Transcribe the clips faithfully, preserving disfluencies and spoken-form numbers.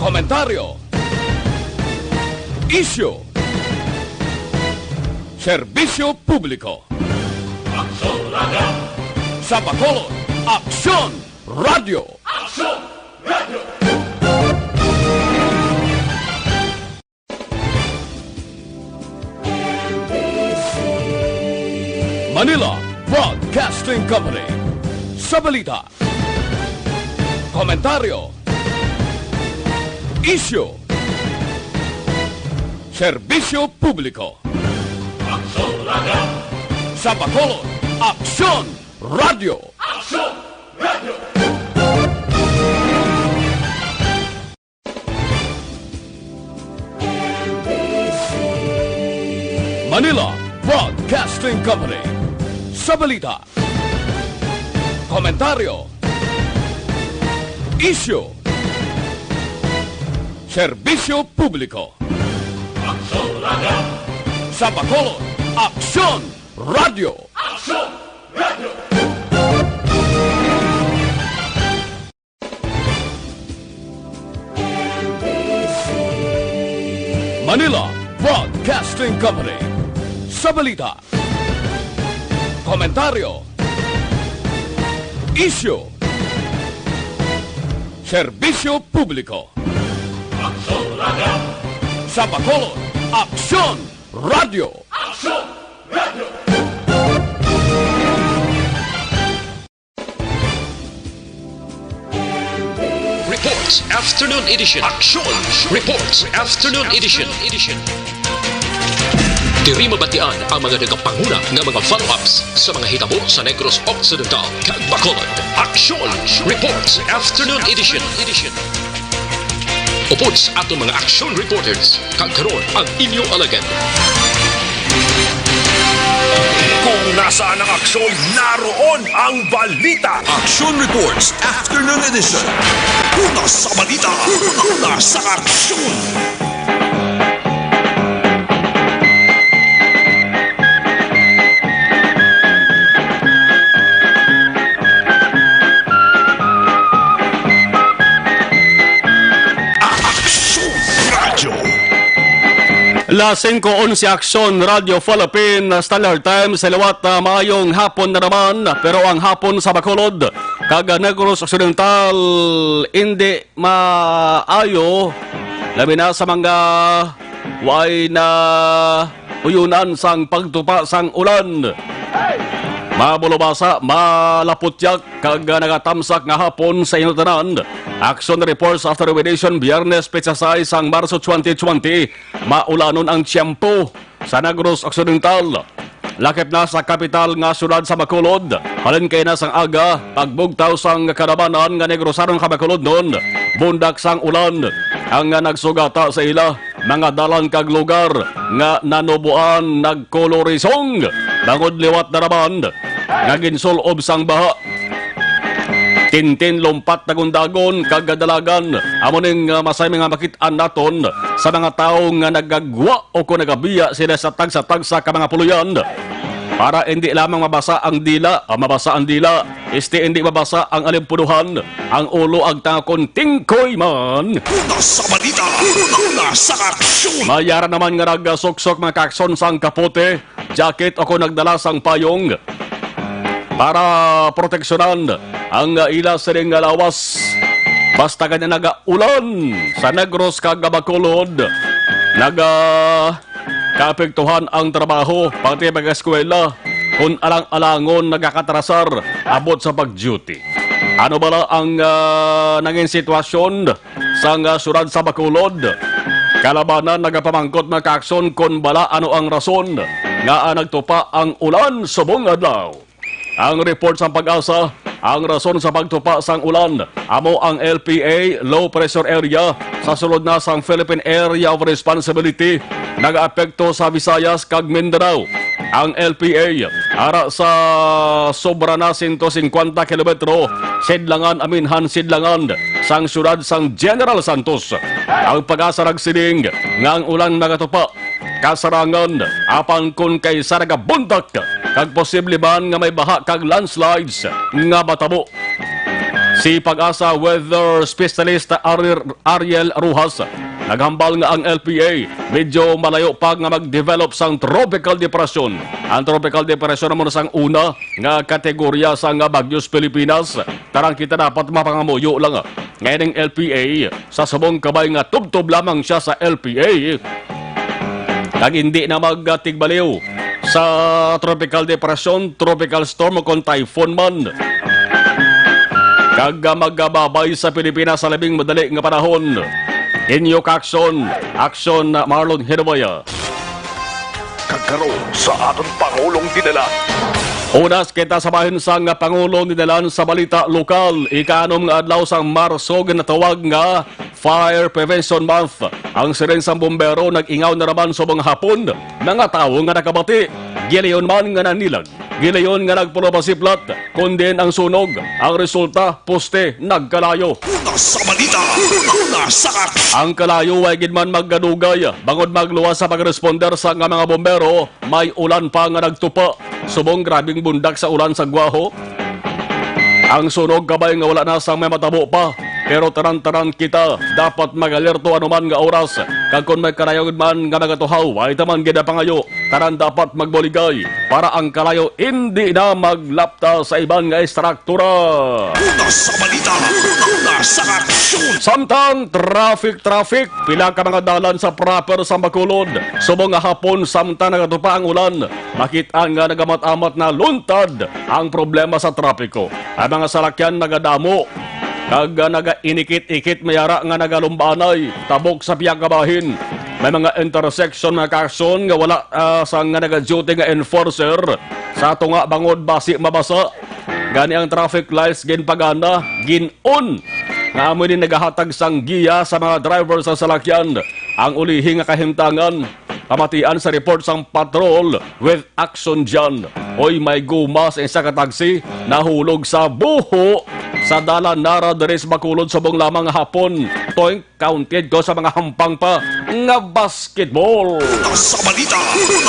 Komentaryo. Isyu. Serbisyo publiko. Aksyon Radio. Sa Bacolod, Aksyon Radio. Aksyon Radio. Manila Broadcasting Company. Sa balita, komentaryo, isyu, serbisyo publiko. Aksyon Radio. Sa Bacolod, Aksyon Radio. Aksyon Radio. Manila Broadcasting Company. Sa balita, komentaryo, isyu, serbisyo publiko. Aksyon Radio. Sa Bacolod, Aksyon Radio. Aksyon Radio. Manila Broadcasting Company. Sa balita, komentaryo, isyu, serbisyo publiko. Aksyon Radio. Sa Bacolod, Aksyon Radio. Aksyon Radio. Reports Afternoon Edition. Aksyon Reports Afternoon Edition. Diri mabatian ang mga nagapanguna nga mga follow-ups sa mga hitabo sa Negros Occidental kag Bacolod. Aksyon Reports Afternoon Edition. Upod sa aton mga aksyon reporters, kag karon ang inyo alagad. Kung nasaan ang aksyon, naroon ang balita. Action Reports Afternoon Edition. Una sa balita, una sa aksyon. Aksyon Radio. Las singko onse, Aksyon Radio Philippine Standard Time sa liwat. Ah, maayong hapon na naman, pero ang hapon sa Bacolod kag Negros Occidental hindi maayo, labi na sa mga way na uyunan sang pagtupa sang ulan. Mabulubasa, malaputyak, kag nagatamsak nga hapon sa inyo tanan. Action Reports Afternoon Edition, Biyernes, petsa sais sang Marso twenty twenty. Maulanon ang tiyempo sa Negros Occidental. Lakip na sa kapital nga siyudad sa Bacolod. Halin kay na sang aga, pagbugtaw sang kalabanan nga Negrosanon kabakulodnon, bundak sang ulan ang nagsugata sa ila. Mga dalan kag lugar nga nanuboan nagkolorisong bangod liwat na naman nga ginsul-ob sang baha. Tintin, lumpat, dagon-dagon kag dalagan, amo ning, ah, masaymi nga makit-an naton sa mga tawo nga nagagwa o kon nagabiya sila sa tagsa-tagsa ka mga puloyan. Para indi lamang mabasa ang dila, ah, mabasa ang dila, isti indi mabasa ang alimpuduhan, ang ulo agtang kon tingkoy man. Una sa balita, una sa aksyon. Mayara naman nga nagasuksok mga kaaksyon sang kapote, jacket o kon nagdala sang payong para proteksyonan ang ila sining lawas. Basta gani nagaulan sa Negros kag Bacolod, naga kaapektuhan ang trabaho, pati pag-eskwela, kung alang-alangon nagakatrasar abot sa pag-duty. Ano bala ang, ah, nangin sitwasyon sang, ah, siyudad sa Bacolod? Kalabanan nagapamangkot na kaakson kon bala ano ang rason nga, ah, nagtupa ang ulan subong adlaw. Ang report sang PAGASA, ang rason sa pagtupa sang ulan amo ang L P A, low pressure area, sa sulod na sang Philippine Area of Responsibility, nagaapekto sa Visayas kag Mindanao. Ang L P A ara sa sobra na sento singkwenta kilometro sidlangan, aminhan sidlangan sang siyudad sang General Santos. Ang PAGASA nagsiling nga ang ulan nagatupa kasarangan, apan kon kaisa nagabundak kag posible man nga may baha kag landslides nga matabo. Si PAGASA weather specialist Ari-, Ariel Rojas naghambal nga ang L P A medyo malayo pa nga mag-develop sang tropical depression. Ang tropical depression amo na sang una nga kategorya sa nga bagyo sa Pilipinas. Tarang kita dapat mapangamuyo lang nga ining L P A sa subong kabay nga tubtob lamang siya sa L P A. Kag hindi na magtigbaliw sa tropical depression, tropical storm o kon typhoon man. Kag, ah, magababay sa Pilipinas sa labing madali nga panahon. Inyo ka-aksyon, aksyon, Marlon Hinuboya. Kag karon sa aton Pangulong Dinalan. Unas kita sa bahin sang Pangulong Dinalan sa balita lokal. Ikaanom nga adlaw sang Marso ginatawag nga Fire Prevention Month. Ang siren sang bumbero nag-ingaw na naman subong hapon. Mga tawo nga nakabati, gilayon man nga nanilag, gilayon nga nagpulobasiplat, kundi ang sunog, ang resulta, poste, nagkalayo. Una sa balita, una sa aksyon. Ang kalayo way gid man magkadugay, bangod magluwas sa pag-responder sa nga mga bombero, may ulan pa nga nagtupa. Subong grabing bundak sa ulan sa Guaho. Ang sunog kabay nga wala na sang may matabo pa. Pero tanan-tanan kita dapat mag-alerto anuman nga oras. Kag kon may kalayo gid man nga magatuhaw, way ta man gid pangayo. Tanan dapat magbuligay para ang kalayo indi na maglapta sa iban nga estruktura. Una sa balita, una sa aksyon. Samtang traffic, traffic, pila ka mga dalan sa proper sa Bacolod. Subong nga hapon, samtang nagatupa ang ulan, makit-an nga nagamat-amat na luntad ang problema sa trapiko. Ang mga salakyan nagadamo kag, ah, nagainikit-ikit, may ara nga nagalumbanay, tabok sa pihak nga bahin. May mga intersection, mga ka-aksyon, nga wala, ah, sang nga naga-duty nga enforcer sa tunga bangod basi mabasa. Gani ang traffic lights ginpagana, gin-on, nga amo ini nagahatag sang giya sa mga driver sa salakyan. Ang ulihi nga kahimtangan, pamatian sa report sang patrol with action dyan. Oy, may guma sa isa ka taxi nahulog sa buho sa dalan Nara diri sa Bacolod subong lamang hapon. Toing counted ko sa mga hampang pa nga basketball. Una sa balita,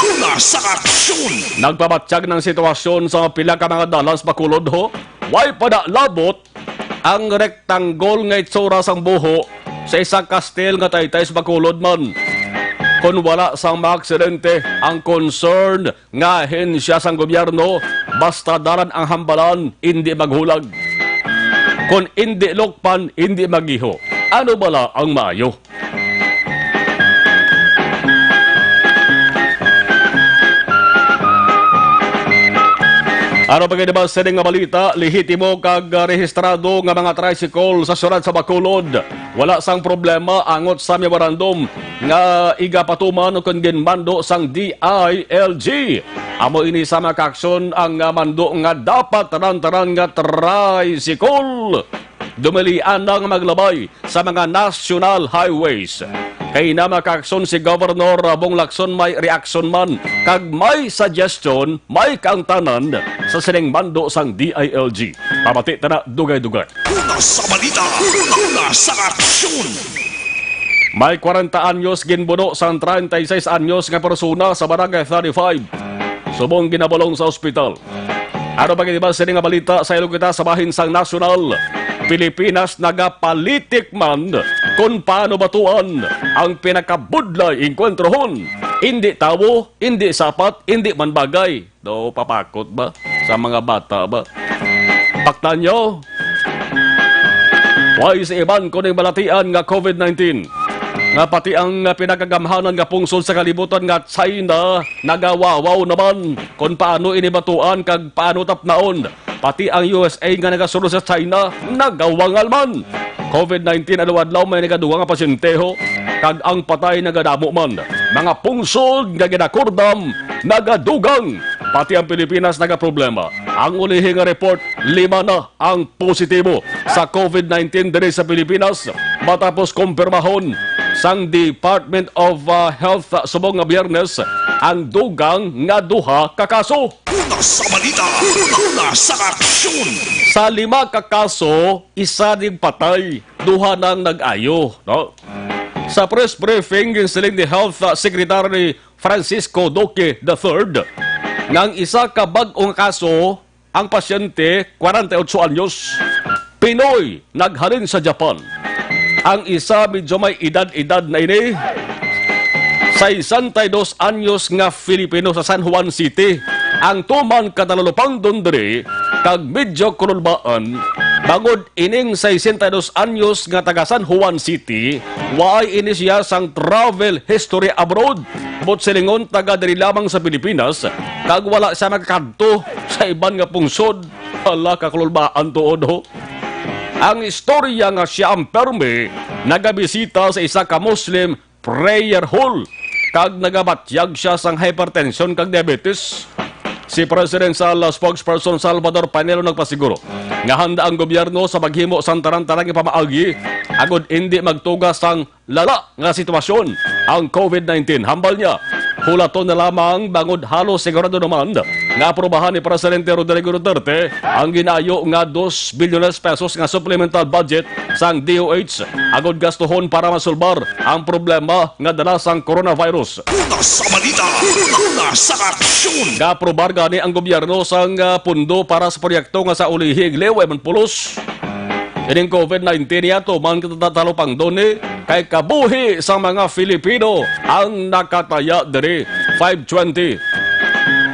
una sa aksyon. Nagpabatyag ng sitwasyon sa pila ka mga dalan sa Bacolod, ho. Way pa na labot ang rektanggol nga itsura sang buho sa isa ka style nga taytay sa Bacolod man. Kon wala sang maaksidente ang concern nga ahensya sang gobyerno, basta dalan ang hambalan, indi maghulag. Kon indi lukpan, indi magiho. Ano bala ang maayo? Ano pa gid ba sini nga balita? Lehitimo kag, ah, rehistrado nga mga tricycle sa siyudad sa Bacolod. Wala sang problema angot sa memorandum nga igapatuman kon ginmando sang D I L G. Amo ini sa mga kaaksyon ang, ah, mando nga dapat tanan-tanan nga tricycle dumilian na nga maglabay sa mga national highways. Kay na mga kaaksyon si Governor Bong Lacson may reaksyon man kag may suggestion, may kaangtanan sa sining mando sang D I L G. Pamati ta na dugay-dugay. Una sa balita, una sa aksyon. May kwarenta anyos ginbuno sang treinta y seis anyos nga persona sa Barangay thirty-five. Subong ginabulong sa ospital. Ano pa gid ba sini nga balita? Sa ilog kita sa bahin sang nasyonal. Pilipinas nagapalitik man kung paano batuan ang pinakabudlay engkwentrohon. Indi tawo, indi sapat, indi man bagay. Do, papakot ba? Sa mga bata ba? Paktan nyo. Way sa iban kuning balatian nga COVID nineteen, nga pati ang pinakagamhanan nga pungsod sa kalibutan nga China nagawawaw naman kon paano ini batuan kag paano tapnaon. Pati ang U S A nga nagasunod sa China nagawangal man. COVID nineteen, adlaw-adlaw may nagadugang nga pasyente, ho, kag ang patay nagadamo man. Mga pungsod nga ginakurdam nagadugang. Pati ang Pilipinas nagaproblema. Ang ulihi nga report, lima na ang positibo sa COVID nineteen diri sa Pilipinas, matapos kumpirmahon sang Department of, ah, Health, ah, subong nga Biyernes ang dugang nga duha ka kaso. Una sa balita, una sa aksyon. Sa lima ka kaso, isa ning patay, duha nang nag-ayo, no? Sa press briefing, ginsiling ni Health, ah, Secretary Francisco Duque the third nga ang isa ka bag-ong kaso, ang pasyente, kwarenta y otso anyos. Pinoy naghalin sa Japan. Ang isa medyo may edad-edad na ini, sesenta y dos anyos nga Filipino sa San Juan City ang tuman katalupangdon diri kag medyo kululbaan bangod ining sesenta y dos anyos nga taga San Juan City, waay ini siya sang travel history abroad. Buot silingon, taga diri lamang sa Pilipinas kag wala siya makakadto sa iban nga pungsod. Hala, kakululbaan tuod, ho. Ang istorya nga siya ang permi nagabisita sa isa ka Muslim prayer hall kag nagabatyag siya sang hypertension kag diabetes. Si Presidential Spokesperson Salvador Panelo nagpasiguro nga handa ang gobyerno sa paghimo sang tanan-tanan nga pamaagi agud indi magtuga sang lala nga sitwasyon ang COVID nineteen. Hambal niya, hulaton na lamang bangod halos sigurado naman nga aprubahan ni Presidente Rodrigo Duterte ang ginayo nga dos bilyones pesos nga supplemental budget sang D O H agud gastuhon para masulbar ang problema nga dala sang coronavirus. Una sa balita, una sa aksyon. Gaprobar gani ang gobyerno sang, ah, pundo para sa proyekto nga sa ulihi, Leo Eman Pulos. Ining COVID nineteen niya tuman kita talupangdon ni kay kabuhi sa mga Filipino ang nakataya diri. Five twenty.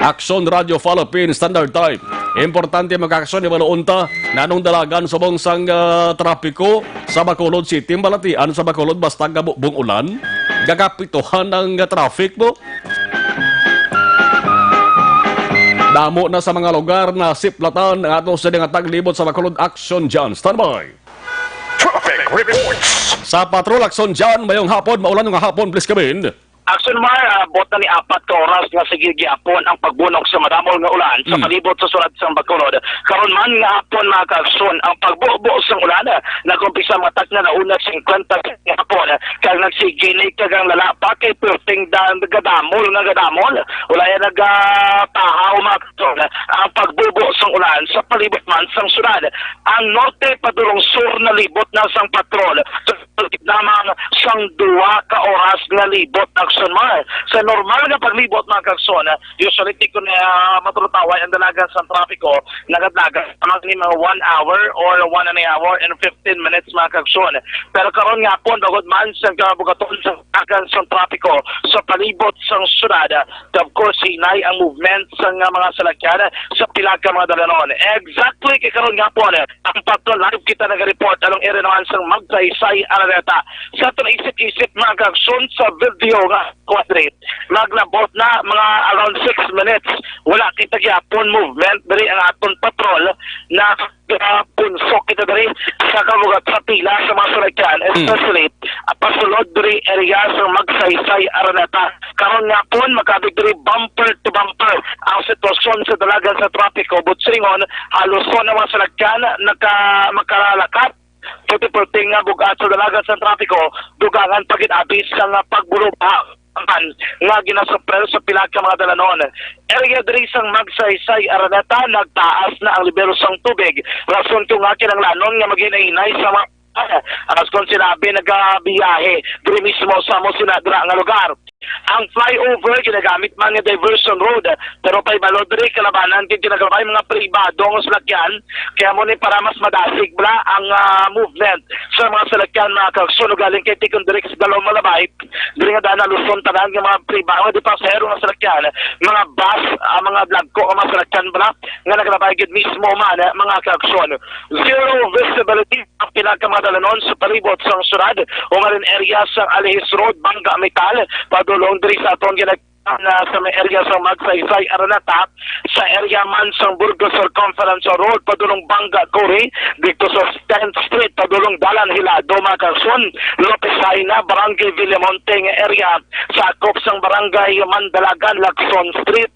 Aksyon Radio Philippine Standard Time. Importante mag-aksyon ni Balo unta nanong dalagan subong sang, ah, trapiko sa Bacolod City, balatian sa Bacolod basta gabubong ulan. Gagapituhan ang, ah, traffic, no? Damo na sa mga lugar na siplatan ang ato sa nga taglibot sa Bacolod. Action John, standby. Traffic reports. Sa Patrol, Action John, mayong hapon, maulan nga hapon, please come in. Action Mar, ah, abot na ni apat ka oras nga sige gihapon ang pagbunok sa madamol nga ulan sa Hmm. palibot sa sulod sang Bacolod. Karon man nga hapon, mga ka-aksyon, ang pagbubo sang ulan, ah, nag-umpisa matak na nauna singkwenta nga hapon, ah, kag nagsige ni kag ang lala pa kay perting da-, gadamol nga gadamol. Wala yan nagatahaw, mga ka-aksyon, ang pagbubo sang ulan sa palibot man sang syudad. Ang norte padulong sur nalibot na sang Patrol. Lamang sang duha ka oras nga libot, Action Mar. Sa normal nga paglibot, mga ka-aksyon, usually, ti kun, ah, matulutaway ang dalagan sang trapiko, nagadagan lamang ni mga one hour or one and a hour and fifteen minutes, mga ka-aksyon. Pero karon nga hapon, bangod man sang kabugaton sang dalagan sang trapiko sa palibot sang syudad, of course, hinay ang movement sang, ah, mga salakyan sa pila ka mga dalanon. Exactly, kay karon nga hapon, ang Patrol Live kita naga-report along area naman sang Magsaysay, Araneta. Sa aton isip-isip, mga ka-aksyon, sa video nga kwadri, naglabot na mga around six minutes. Wala kita gyapon movement diri ang aton patrol na, ah, punsok kita diri sa kabugat sa pila sa mga salakyan, Mm. especially, ah, pasulod diri area sa Magsaysay, Araneta. Karon nga hapon, makabig diri bumper to bumper ang sitwasyon sa dalagan sa trapiko. Buot silingon, halos na mga salakyan naka-, makalakat. Puti-puti nga bug-at sa dalagan sa trapiko, dugangan pa gid abi sang, ah, pagburuba man nga ginasupler sa pila ka mga dalanon. Area diri sang Magsaysay, Araneta, nagtaas na ang lebel sang tubig, rason ko nga kinahanglanon nga maghinay-hinay sa mga, ah, as kon sinabi, nagabiyahe diri mismo sa amo sina dira nga lugar. Ang flyover ginagamit man nga diversion road, pero pahibalo diri kalabanan kay ginagamay mga pribado nga salakyan, kaya mo ni para mas madasig bala ang, ah, movement sa mga salakyan, mga ka-aksyon, ugaling kay ti kon diri sa Dalom Malabay, diri nga daan na Luzon, tanan nga mga pribado, di pasahero nga salakyan, mga bus, ah, mga dagko nga mga salakyan bala nga naglabay gid mismo man, ah, mga ka-aksyon. Zero visibility ang pila ka mga dalanon sa palibot sang syudad, o nga rin area sa Alihis Road, Banga Metal, padulong diri sa aton ginag-, na sa may area sa Magsaysay, Araneta, sa area man sang Burgos Circumference Road, padulong Banga Kuri, dito sa tenth Street, padulong Dalan Hilado, mga ka-aksyon, Lopez Jaena, Barangay Villamonte nga area, sakop sang Barangay Mandalagan, Lacson Street,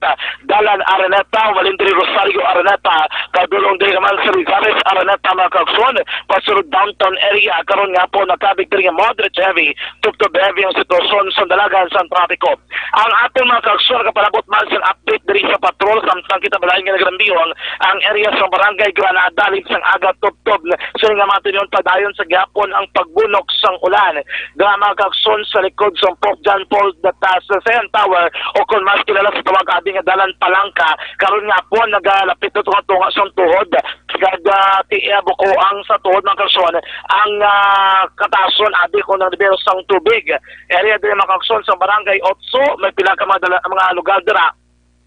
Dalan Araneta, Walindri Rosario Araneta, padulong diri naman sa Rizares Araneta, mga ka-aksyon, pasulod downtown area, karon nga hapon nakabig diri nga moderate heavy, tubtob heavy ang sitwasyon sa dalagan sa trapiko. Ang at Kung mga kaaksyon, nakapalabot man sang update diri sa patrol, samtang kita balayan nga nagrambiwang ang area sa Barangay Granada, halin sang aga tubtob na sini nga mga tinion, padayon sa gihapon ang pagbunok sang ulan. Dira mga kaaksyon sa likod sa Pope John Paul the Second Tower, o kung mas kilala sa tawag abi nga Dalan Palangka, karon nga hapon nagalapit na tunga-tunga sang tuhod. Kag, ah, ti-, ah, bukoang sa tuhod, mga kaaksyon, ang, ah, kataason abi ko ng nivel sang tubig. Area diri, mga kaaksyon, sa Barangay Otso, may pila ka mga dala-, mga lugar dira,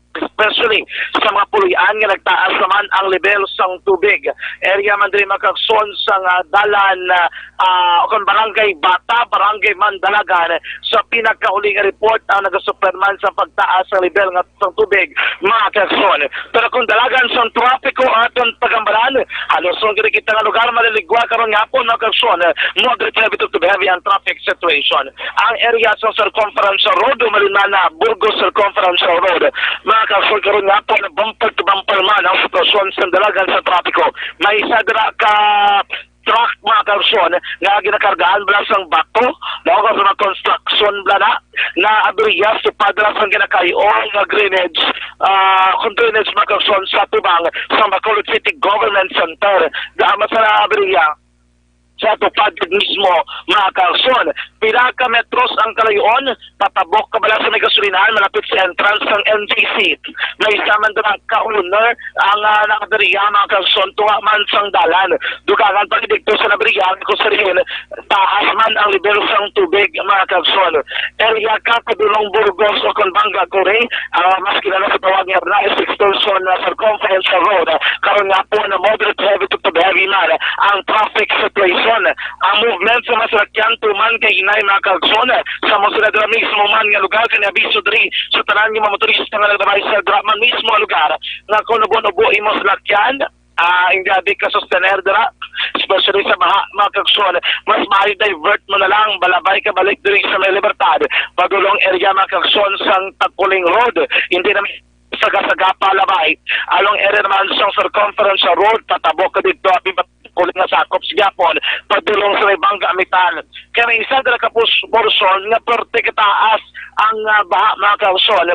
especially sa mga puloy-an nga nagtaas naman ang level sang tubig. Area man diri, mga kaaksyon, sa nga dalan, ah, ah, o kung Barangay Bata, Barangay Mandalagan, sa pinakauli nga report ang nagasuperman sa pagtaas sa level nga sang tubig, mga kaaksyon. Pero kung dalagan sang trapiko aton pagambalan, halos ang kita nga lugar maliligwa karon nga hapon, mga kaaksyon. Moderate heavy to heavy ang traffic situation. Ang area sa Circumference Road, umalin man na Burgos Circumference Road, mga kaaksyon, karon nga hapon, bumper to bumper man ang sitwasyon sa dalagan sa trapiko. May isa dira ka truck, mga kaaksyon, nga ginakargaan bala sang bato, no, kag mga construction bala na, na abriya sa padra sang ginakay-o nga drainage, ah, kung drainage, mga kaaksyon, sa tubang sa Bacolod City Government Center. Dama sa abriya sa tupad mismo, mga kaaksyon. Pila ka metros ang kalayoon, patabok ka bala sa may gasolinahan, malapit sa entrance ng N T C. May isa man dira ka owner ang, ah, nakadiriya, mga kaaksyon, tunga man sang dalan. Dugangan pa gid didto sa nabiriya, kung sa diin taas man ang level sang tubig, mga kaaksyon. Area ka, Padulong Burgos o Conbanga, Kuri, ah, mas kilala sa tawag nga Bryce Extension na Circumference Road. Karon nga hapon, moderate heavy to heavy man ang traffic situation. Ang movement sa mga salakyan tuman kay hinay, mga kaaksyon, sa mga sila dira mismo man nga lugar kani abiso diri sa tanan nga mga motorista nga naglabay sa dira man mismo nga lugar nga kung ubo-ubo imo salakyan, ah, hindi abi ka sustener dira, especially sa baha, mga kaaksyon, mas maayo divert mo na lang, balabay ka balik diri sa may Libertad, padulong area, mga kaaksyon, sang Tagkuling Road, hindi na may saga-saga pa labay. Along area naman sang Circumference Road, patabok ka didto, abi kuling nga sakop sa gihapon, padulong sa may Bangga Metal. Kaya may isa dira ka pus-, portion nga perte kataas ang, ah, baha, mga kaaksyon.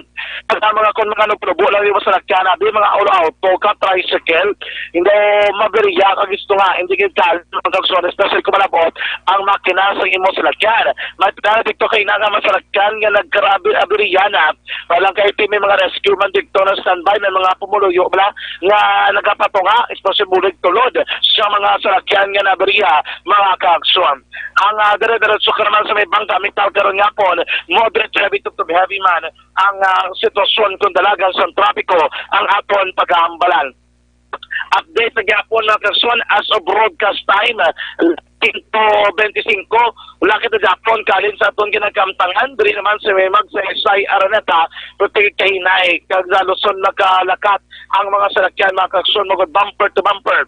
Pag ang mga, kung mga nagpulubo lang yung salakyan, abi, mga auto, auto ka, tricycle, hindi mabiriya ka gusto nga, hindi ka kal-, mga kaaksyon, especially kung malabot ang makina sa imo salakyan. May pila dito kay na nga masalakyan nga nagkarabi-, abiriya na, walang kay may mga rescue man dito na standby, may mga pumuluyo bala nga nagapatunga, especially tulod sa mga salakyan nga nabiriya, mga kaaksyon. Ang, ah, dire-diretso ka naman sa may Bangga Metal karon nga hapon, moderate heavy to, to heavy man ang, ah, sitwasyon kung dalagan sa trapiko ang aton pag-aambalan. Update sa gihapon, mga kaaksyon, as of broadcast time, ah, kinto bente singko, wala kita gihapon kalin sa aton ginakamtangan. Diri naman sa may Magsaysay, Araneta, pati kahinay, kag sa Luzon nakalakat ang mga salakyan, mga kaaksyon, magod bumper to bumper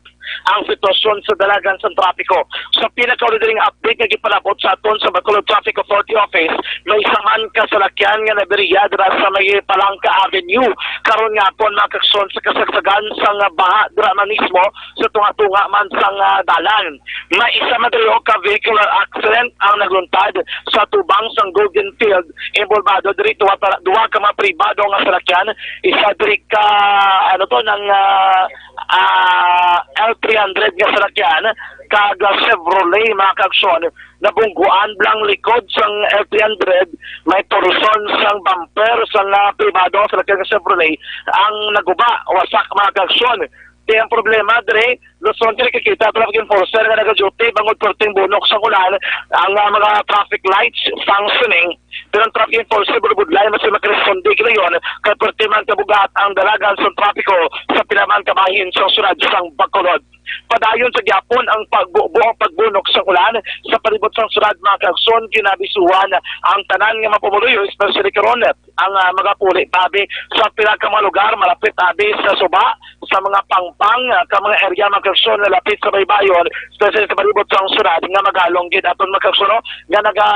ang sitwasyon sa dalagan sa trapiko. Sa pinakauli diri nga update nga gipalabot sa aton sa Bacolod Traffic Authority Office, may isa man ka salakyan nga nabiriya dira sa may Palangka Avenue. Karon nga hapon, mga kaaksyon, sa kasagsagan sang baha dira man mismo sa tunga-tunga man sang, ah, dalan. May isa man diri ka vehicular accident ang nagluntad sa tubang sang Golden Field. Involbado diri duha, duha ka mga pribado nga salakyan, isa diri ka, ano to, nang, ah, ah, L three hundred nga salakyan, kag, ah, Chevrolet, mga kaaksyon, nabungguan bala ang likod sang L three hundred, may portion sang bumper sang, ah, pribado nga salakyan nga Chevrolet ang naguba, wasak, mga kaaksyon. Di ang problema diri, Luzon, kay nakikita traffic enforcer nga nag-duty bangod perting bunok sang ulan ang, ah, mga traffic lights functioning. Pero ang traffic enforcer, budlay man sila makaresponde gilayon, kay perti man kabugat ang dalagan sa trapiko sa pila man ka bahin sa syudad sang Bacolod. Padayon sa gihapon ang pagbubo, pagbunok sang ulan sa palibot sang syudad, mga kaaksyon, ginabisuhan ang tanan nga mga pumuluyo, especially karon ang, ah, mga puli pa abi sa pila ka mga lugar malapit abi sa suba, sa mga pangpang, ah, ka mga area, mga kaaksyon, nga lapit sa baybayon, especially sa palibot sang syudad nga magalong gid aton, mga kaaksyon, no, nga naga,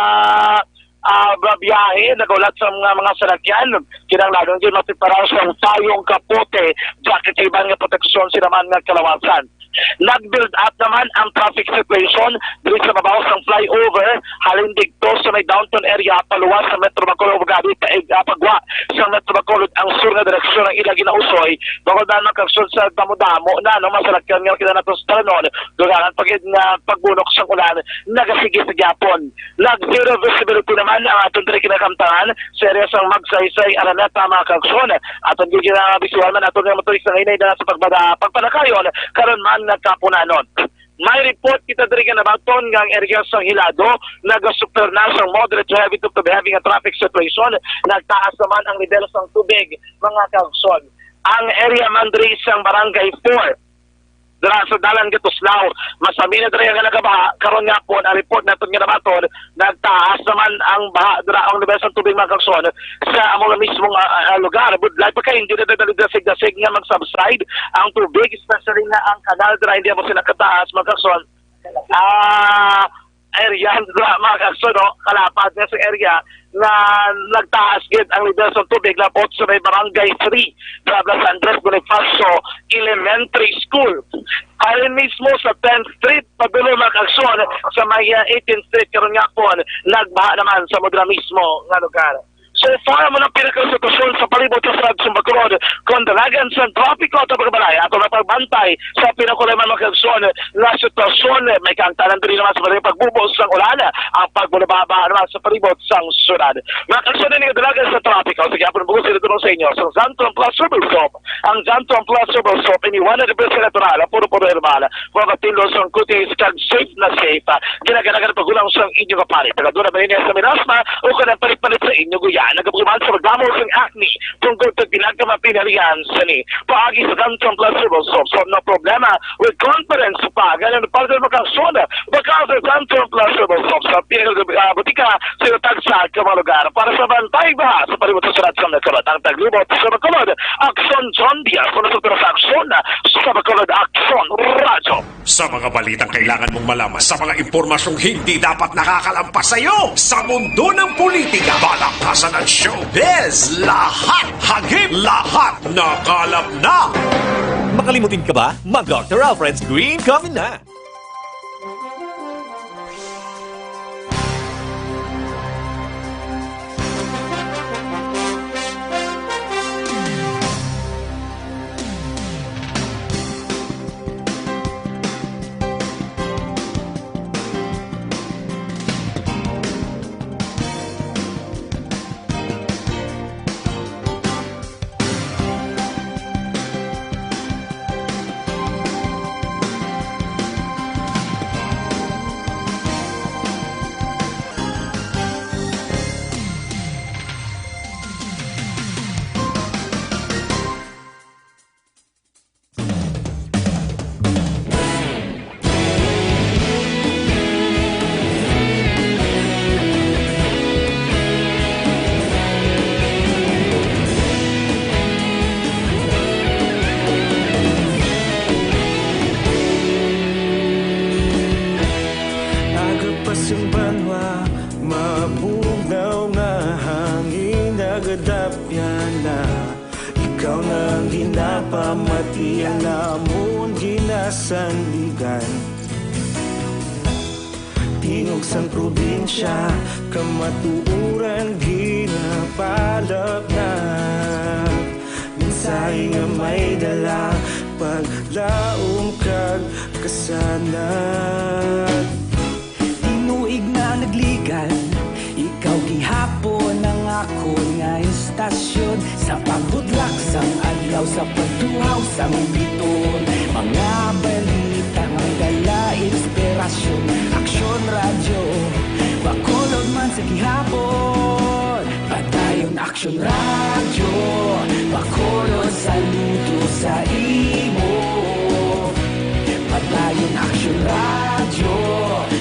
ah, babiyahe, nagahulat sa mga, mga salakyan. Kinahanglan gid maprepara sa payong, kapote, jacket, iban nga proteksyon sila man nga kalawasan. Nag-build up naman ang traffic situation diri sa babaw sang flyover halin didto sa may downtown area paluwas sa Metro Bacolod ug abi pa, eh, pagwa sa Metro Bacolod ang sur nga direksyon ang ila ginausoy. Bangod na nagkagsun sa damo-damo na, no, masalakyan nga kita nato sa tanon, dugangan pa gid nga pagbunok sang ulan nagasigi sa gihapon. Nag-zero visibility naman ang aton diri kinakamtangan sa area sang Magsaysay, Araneta, mga kagson. Aton gid ginabisuhan man aton nga motorista nga hinay na sa pagbada, pagpanakayon karon man nga kapunanon. May report kita diri nga nabaton nga ang area sang Hilado nagasuper na sang moderate to heavy to heavy nga traffic situation. Nagtaas naman ang level sang tubig, mga kagson. Ang area man diri sang Barangay four, dira sa Dalan Gatuslaw, masami na diri nga nagabaha. Karon nga po, ang report naton nga nabaton, nagtaas naman ang baha dira, ang level sang tubig, mga kagson, sa amo nga mismong, ah, ah, lugar. Budlay pa kay hindi na nagdasig-dasig nga mag-subside ang tubig, especially na ang kanal dira hindi mo sila kataas, mga kagson. Ah, area dira, mga kagson, no? Kalapad na sa area na nagtaas gid ang level sa tubig, labot sa may Barangay three, dira sa Andres Bonifacio Elementary School. Halin mismo sa tenth Street, padulong, mga kagson, sa may, ah, eighteenth Street, karon nga po, nagbaha naman sa mudra mismo nga lugar. So far, mo ang pinakasitwasyon sa palibot sa Sarag Sumbacolod. Kung dalagan sa trapiko at pagbalay, ato na pagbantay sa pinakulay man, mga kagson, nga sitwasyon. May kaangtanan diri naman sa mga pagbubo sang ulan, ang pagbulababa naman sa palibot sang syudad. Mga kagson, ini dalagan sa trapiko. Sige, apon buko sila tulong sa inyo sa Zantron Plus Herbal Soap. Ang Zantron Plus Herbal Soap, ini one hundred percent natural, puro-puro herbal. Mga kapinlo sang kutis, kag safe na safe. Ginaganagan pagulang sang inyo kapalit. Tagadura ba niya sa minasma o kanang palit-palit sa inyo guya? Nagabuman sa magdamo sang acne, tungkol sa pinagkamapinalian sa ni. Paagi sa Zantron Plus Herbal Soap, so no problema with confidence pa. Ganun pa rin makaksyon. Baka sa Zantron Plus Herbal Soap sa pinag-, ah, butika sa iyo tagsa ka mga lugar. Para sa bantay ba sa palibot sa surat sa mga kabat. Ang taglibot sa Bacolod, Aksyon John Diaz. Muna sa Aksyon, sa Bacolod, Aksyon Radyo. Sa mga balitang kailangan mong malaman, sa mga impormasyong hindi dapat nakakalampas sa iyo, sa mundo ng politika, palakasan at showbiz, lahat, hagip, lahat, nakalap na! Makalimutin ka ba? Mag Doctor Alfred's Green Coffee na! Aga pa sing banwa, mabugnaw nga hangin nagadapyan na. Ikaw na ang ginapamati, ang amon ginasandigan. Tingog sang probinsya, kamatuoran ginapalapnag. Mensahe nga may dala, paglaom kag kasanag. Tinuig na nagligan, ikaw gihapon ang akon nga istasyon. Sa pagbudlak sang adlaw, sa pagtuhaw sang biton, mga balita nga dala inspirasyon. Aksyon Radyo, Bacolod man sa gihapon. Padayon Aksyon Radyo, Bacolod, saludo sa imo. Padayon Aksyon Radyo,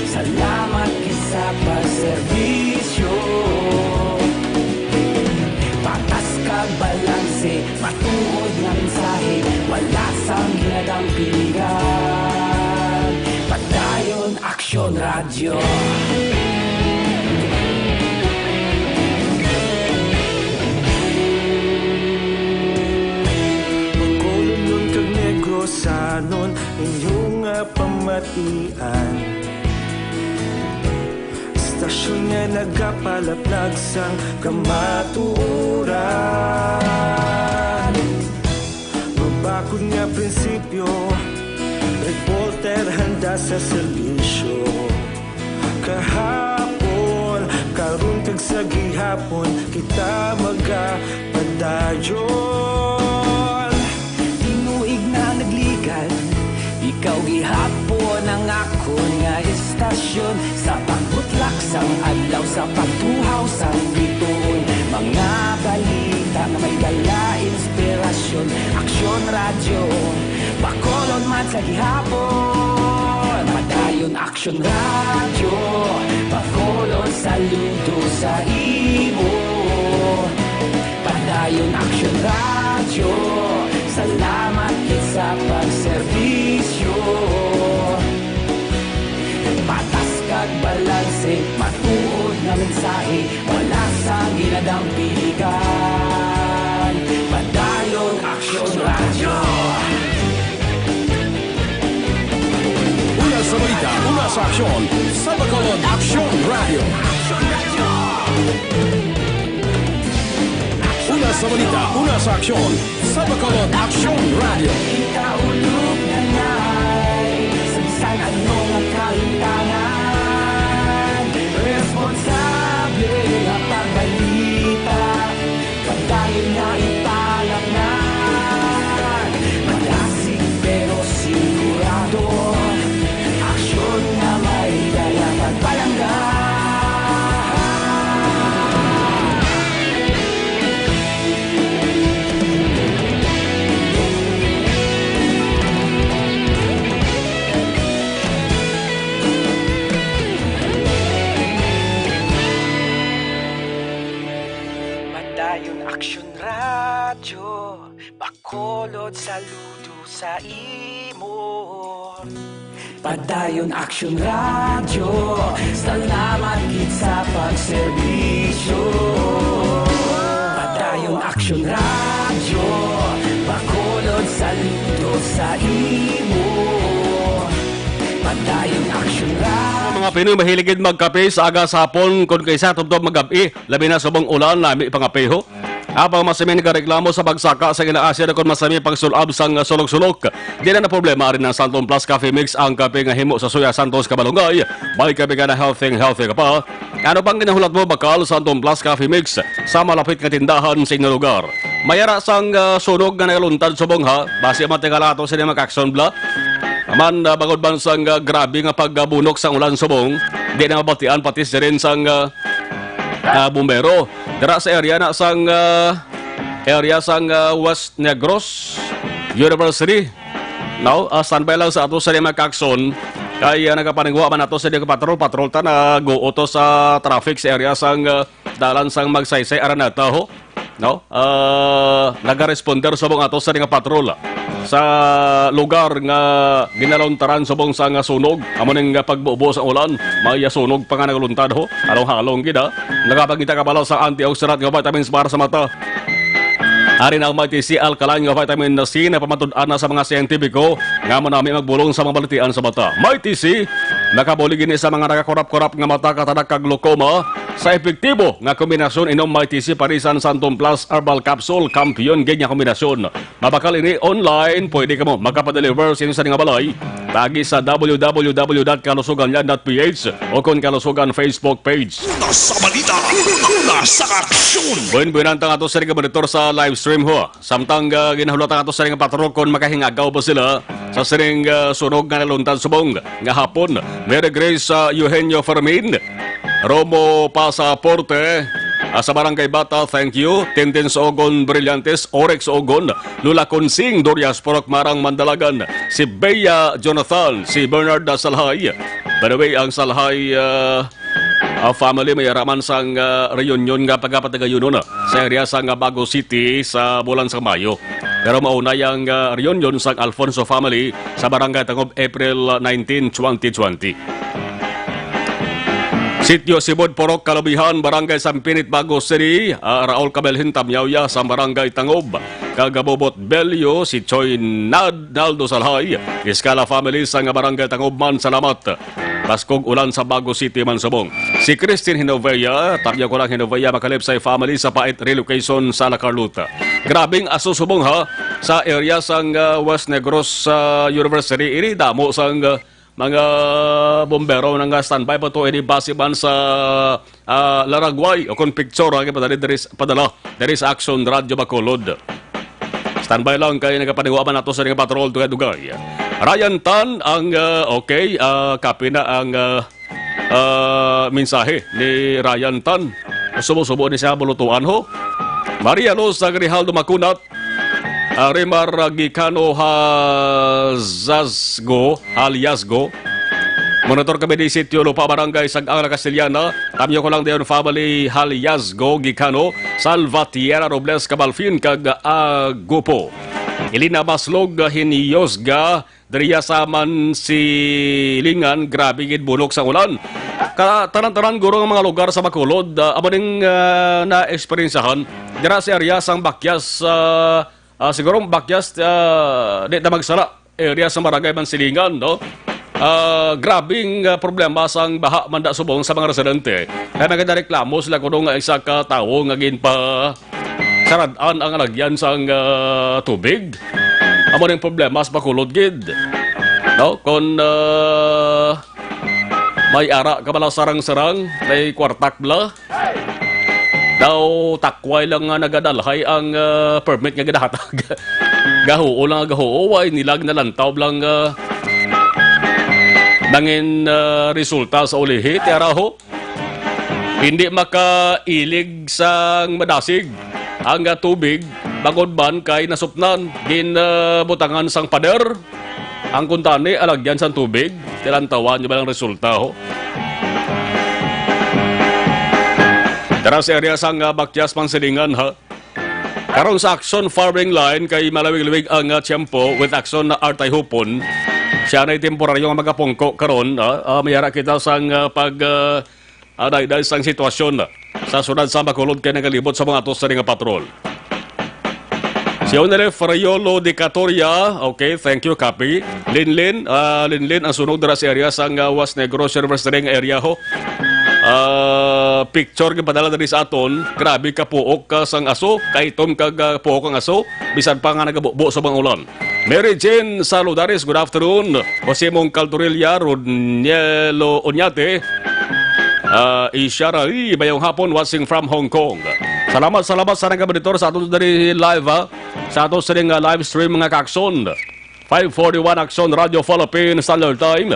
salamat gid sa pagserbisyo. Patas kag balanse, matuod nga mensahe, wala sang ginadampigan. Padayon Aksyon Radyo. Bacolodnon kag Negrosanon, inyo An istasyon nga nagapalaplag sang kamatuoran. Mabakod nga prinsipyo, reporter handa sa serbisyo. Kahapon, karon kag sa gihapon, kita magapadayon. Tinuig na naglikan, ikaw gihapon ang akon nga istasyon. Sa pagbutlak sang adlaw, sa pagtuhaw sang bituon, mga balita nga may dala inspirasyon. Aksyon Radyo, Bacolod man sa gihapon. Padayon Aksyon Radyo, Bacolod, saludo sa imo. Padayon Aksyon Radyo, salamat gid sa pagserbisyo. Patas kag balanse, matuod nga mensahe, wala sang ginadampigan. Padayon Aksyon Radyo. Una sa balita, una sa aksyon, sa Bacolod Aksyon Radyo. Una sa balita, una sa aksyon, sa Bacolod Aksyon Radyo. Ikaulog na ngay sa bisan ano nga kahintangan. Responsable nga pagbalita, padayon nga ipalangnan. Malasig pero sigurado, aksyon nga may dala pagpalangga. Padayon Aksyon Radyo, Bacolod, saludo sa imo. Padayon Aksyon Radyo, salamat gid sa pagserbisyo. Padayon Aksyon Radyo, Bacolod, saludo sa imo. Padayon Aksyon Radyo. Mga Pinoy mahilig gid magkape sa aga sa hapon, kon kaysa tubtob magab-i, labi na subong ulan, lami pangape ho. Apang masami nagareklamo sa pagsaka sa ila asin kon masami pagsul-ab sang sulok-sulok. Di na na problema, ari na Santon Plus Coffee Mix, ang kape nga himo sa Suya Santos, Kabalungay. May kape ka na, healthy, healthy ka pa. Ano pang ginahulat mo, bakal Santon Plus Coffee Mix sa malapit nga tindahan sa inyong lugar. May ara sang, ah, sunog nga nagaluntad subong ha. Basi matingala ato sa mga kakson bla. Aman, ah, bangod man sang, ah, grabe nga pagbunok sang ulan subong, di na mabatian pati siren sang, ah, ah, bumbero. Dira sa area na sang, ah, area sang, ah, West Negros University. Now, ah, standby lang sa ato sa mga kakson. Kay, ah, nagapaningwa man ato sa mga patrol, patrol ta na guo to sa traffic sa area sang, ah, dalan sang Magsaysay, Araneta, ho. No? Ah, nagaresponder subong ato sa mga patrol sa lugar nga ginaluntaran subong sa nga sunog. Amo ning nga pagbubo sa ulan, may sunog pa nga nagluntad, ho. Halong-halong gid, ha. Nagapangita ka bala sa antioxidant nga vitamins para sa mata. Ari na ang Mighty C alkaline nga vitamin C na pamatud-an na sa mga siyentipiko nga manami magbulong sa mga balatian sa mata. Mighty C, nakabulig ini sa mga nagakurap-kurap nga mata, katadak kag glaucoma. Sa epektibo nga kombinasyon, inom Mighty C Parisan Santon Plus Herbal Capsule, kampiyon gid nga kombinasyon. Mabakal ini online, pwede kamo makapadeliver sa inyo sa nga balay. Paagi sa w w w dot kalusugan yan dot p h o kon Kalusugan Facebook page. Una sa balita, una sa aksyon. Buen-buenan ta nga ato sa monitor sa live stream, ho. Samtang, ah, ginahulat ang ato sining patrol kon makahingagaw ba sila sa sining, ah, sunog nga naluntad subong nga hapon. Mary Grace, ah, Eugenio Fermin, Romo Pasaporte, ah, sa Barangay Bata, thank you. Tintin Sogon Brillantes, Orex Sogon, Lula Consing, Dorias Purok Marang Mandalagan, si Bea Jonathan, si Bernard Salhay. By the way, ang Salhay, ah, ah, family may araman sang, ah, reunion nga pagkapatagayunon, ah, sa area sang, ah, Bago City sa bulan sang Mayo. Pero maunay ang, ah, reunion sang Alfonso family sa Barangay Tangob, April nineteen, twenty twenty. Sitio Sibod Purok Kalubihan, Barangay Sampinit, Bago City, ah, Raul Cabelhin Tamyawya sa Barangay Tangob, kag Bobot Bello si Choi Nad-, Naldo Salhay, Iskala family sa nga Barangay Tangob man, salamat. Baskog ulan sa Bago City man subong. Si Christine Hinovea, Tapia ko lang Hinovea, Makalipsay family sa Pait Relocation sa La Carlota. Grabing aso subong ha, sa area sang, ah, West Negros, ah, University. Ini damo sang, ah, mga bombero nga standby pa to, ini base man sa, ah, Laragway o kon picture ang ipadali diri s-, padala diri sa Action Radio Bacolod. Standby lang kay nagapaniguaman nato sa nga patrol dugay-dugay. Ryan Tan ang, ah, okay, ah, copy na ang, ah, ah, mensahe ni Ryan Tan. Subo-subo ni siya bulutuan ho. Maria Luz Agrijaldo Makunat, ah, Rimar Gicano Hazazgo, Haliasgo. Monitor kami di Sitio Lupa, Barangay Sag-ang, La Castellana. Tamyo ko lang dayon family, Haliasgo, Gicano, Salvatierra, Robles, Cabalfin, kag Agupo. Elena Baslog, Hiniosga, diriya sa Mansilingan, grabe gid bulok sa ulan. Ka-, tanan-tanan guro nga mga lugar sa Bacolod, ah, amo ning, ah, naeksperyensyahan dira sa area sang Bakyas, ah, ah, siguro Bakyas, ah, di na magsala, area sa Barangay Mansilingan, no? Ah, grabing, ah, problema sang baha man da subong sa mga residente. Kaya nagareklamo sila kuno nga isa ka tawo nga ginpa sarad-an ang alagyan sang, ah, tubig. Amo ning problema sa Bacolod gid. No? Kon, ah, may ara ka bala sarang-sarang, may kwartak bala. Daw takway lang nga nagadalhay ang, ah, permit nga ginahatag. Gahuo lang nga gahuo, way nila ginalantaw lang, ah, nangin, ah, resulta sa ulihi, ti ara ho. Hindi makailig sang madasig ang, ah, tubig, bangod man kay nasupnan, gin, ah, butangan sang pader. Ang kuntani, alagyan sang tubig, tilantawan niyo ba ang resulta, ho? Dara sa area sang, ah, Bakyas, Mansilingan, ha? Karon sa Action Farming Line, kay malawig-lawig ang, ah, tiyempo with Action na Artay Hupon. Siya na'y temporaryo nga magapungko karon, ah, ah, may ara kita sang, ah, pag, ah, ah, dayday sang sitwasyon sa siyudad sa Bacolod kay nagalibot sa mga atos sa nga patrol. Si Onelef Rayolo de Catoria, okay, thank you, copy. Linlin, ah, Linlin, ang sunog dira sa area sang, ah, West Negros University nga area ho. Ah, picture gipadala diri sa aton, grabe ka puok ka sang aso, kaitom kag, ah, puok ang aso, bisan pa nga nagabubo sa mga ulan. Mary Jane Saludares, good afternoon. Jose Mong Caltorilla, Rodnielo Oñate, ah, Ishara Lee, mayong hapon, watching from Hong Kong. Salamat, salamat sa nagabonitor sa aton diri live, ha, sa aton sining, ah, live stream, mga kaakson. Five forty-one Action Radio Philippines Standard Time.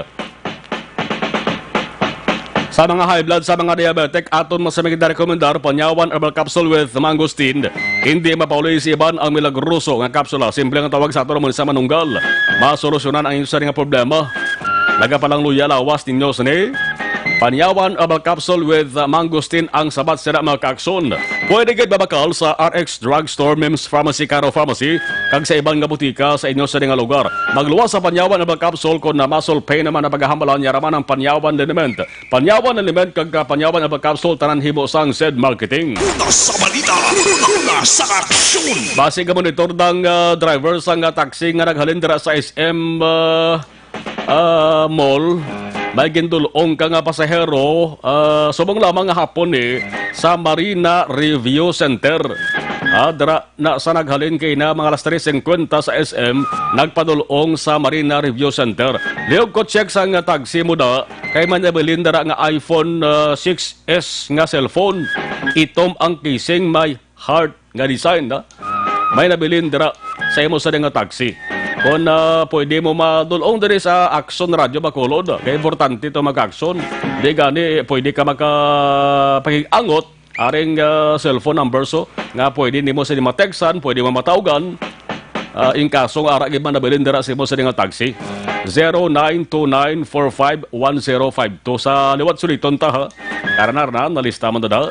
Sa mga high blood, sa mga diabetic, aton mo sa mga rekomendar, Panyawan Herbal Capsule with Mangosteen. Hindi mapauli sa iban ang milagroso nga kapsula. Simple ang tawag sa aton mo sa manunggal. Masolusyonan ang inyo sa nga problema. Nagapalang luya lawas ninyo sini. Panyawan Herbal Capsule with, uh, Mangosteen ang sabat sira, mga kaakson. Pwede gid mabakal sa R X Drugstore, Mims Pharmacy, Caro Pharmacy, kag sa iban nga butika sa inyo sa nga lugar. Magluwas sa Panyawan Herbal Capsule kon na muscle pain naman ang paghahambalan, yaraman ang Panyawan Liniment. Panyawan Liniment kag, uh, Panyawan Herbal Capsule, tanan himo sang Zed Marketing. Una sa balita, una sa aksyon. Base ka monitor ng, uh, driver sa nga taxi nga naghalin dira sa S M, uh, ah, Mall, may gindul-ong ka nga pasahero, ah, subong lamang nga hapon ni sa Marina Review Center. Ah, dira na sa naghalin kay na mga alas tres cincuenta sa S M, nagpadul-ong sa Marina Review Center. Liog ko check sa nga taxi mo da, kay may nabilin dira nga iPhone, ah, six S nga cellphone. Itom ang casing, may heart nga design, ha? May nabilin dira sa imo sa nga taxi. Kung, ah, pwede mo madulong diri sa Action Radio Bacolod, kay importante to mag-action. Di gani, pwede ka makapag-angot aring, ah, cellphone number so nga pwede nimo sila matextan, pwede mo matawgan. Ah, in kaso nga ara gid man nabilin dira sa imo sa nga taxi. Zero nine two nine four five one zero five two. Sa liwat suliton ta, ha? Karnar na, nalista man da.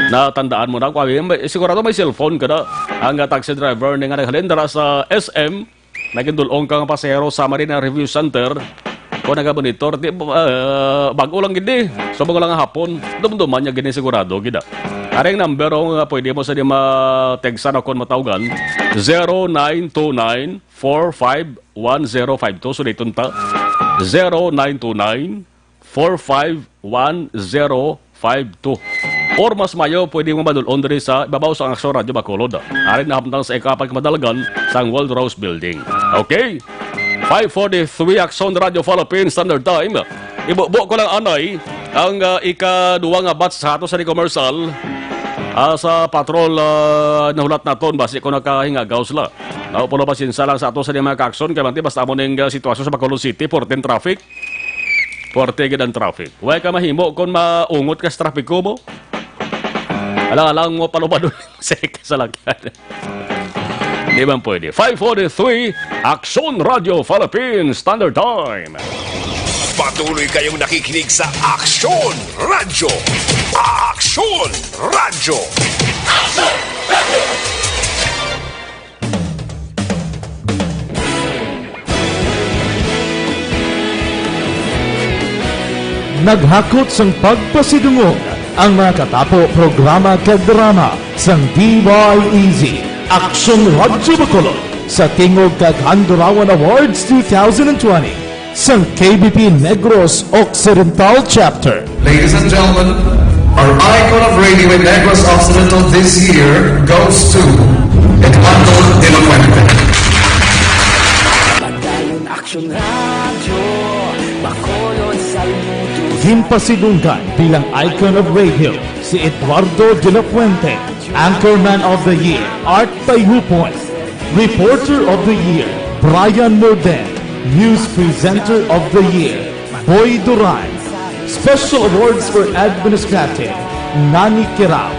Natandaan mo na, kung may, sigurado may cellphone ka na. Ang, ah, taxi driver ni nga naghalin dira sa S M, nagindulong kang pasahero sa Marina Review Center. Kung naga-monitor, di, ah, bag-o lang gid ni. Subong lang nga hapon, dumduman niya gid ni sigurado gid, ah. Ari ang number, oh, nga pwede mo sa di ma-textan o kon matawgan, zero nine two nine, four five one zero five two. So, dito ta, zero nine two nine, four five one zero five two. Or mas mayo, pwede mo madulon diri sa ibabaw sa Aksyon Radyo Bacolod. Ari na hamtang sa ikaapat ka madalagan sang World Rose Building. Okay? Five forty-three, Aksyon Radyo Philippines Standard Time. Ibubo ko lang anay ang, ah, ikaduwa nga batch sa ato sa di commercial, ah, sa patrol, ah, nahulat naton, basi ko nakahingagaw sila. Naupulo, pasensa lang sa ato sa di mga ka-aksyon, kay manti basta mo ning, ah, sitwasyon sa Bacolod City, fourteen traffic. Puwerte gid ang traffic. Way ka mahimo kon maungot ka sa trapiko mo. Alang-alang mo palubado sa salakyan. Di man pwede. Five forty-three, Aksyon Radyo Philippines Standard Time. Patuloy kayong nakikinig sa Aksyon Radyo. Aksyon Radyo. Naghakot sang pagpasidungog ang mga katapo programa kag drama sang D Y E Z, Aksyon Radyo Bacolod, sa tingog kag Handurawan Awards two thousand twenty sang K B P Negros Occidental Chapter. Ladies and gentlemen, our icon of radio in Negros Occidental this year goes to Eduardo de la Fuente. Padayon Aksyon Radyo, Bacolod, saludo. Ginpasidunggan bilang icon of radio si Eduardo de la Fuente, Anchorman of the Year, Art Tayhupon, Reporter of the Year, Brian Morden, News Presenter of the Year, Boy Duran. Special Awards for Administrative, Nani Kirao.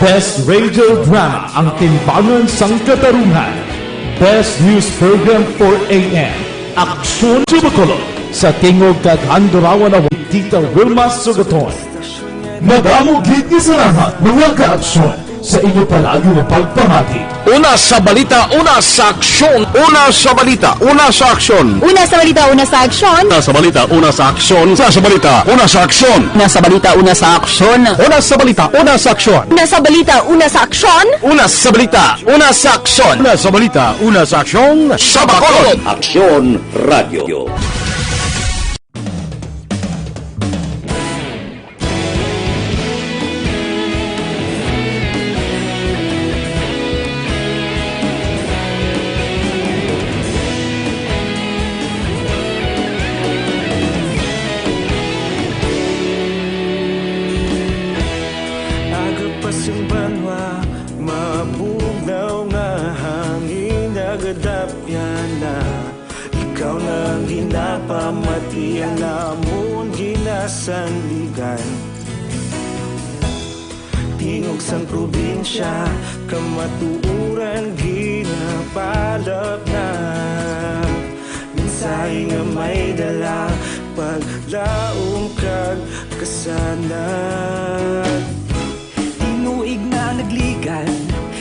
Best Radio Drama, Ang Timbangan sang Katarungan. Best News Program for A M, Aksyon Radyo Bacolod, sa tingog kag Handurawan Award, Tita Wilma Sugaton. Madamo gid nga salamat, mga ka-aksyon, sa inyo palagi nga pagpamati. Una sa balita, una sa aksyon. Una sa balita, una sa aksyon. Una sa balita, una sa aksyon. Una sa balita, una sa aksyon. Una sa balita, una sa aksyon. Una sa balita, una sa aksyon. Una sa balita, una sa aksyon. Una sa balita, una sa aksyon. Una sa balita, una sa aksyon. Una sa balita, una sa aksyon. Sa Bacolod. Aksyon Radyo. Aga pa sing banwa, mabugnaw nga hangin nagadapyan na. Ikaw na ang ginapamati, ang amon ginasandigan. Tingog sang probinsya, kamatuoran ginapalapnag. Mensahe nga may dala, paglaom kag kasanag. Tinuig na nagligan,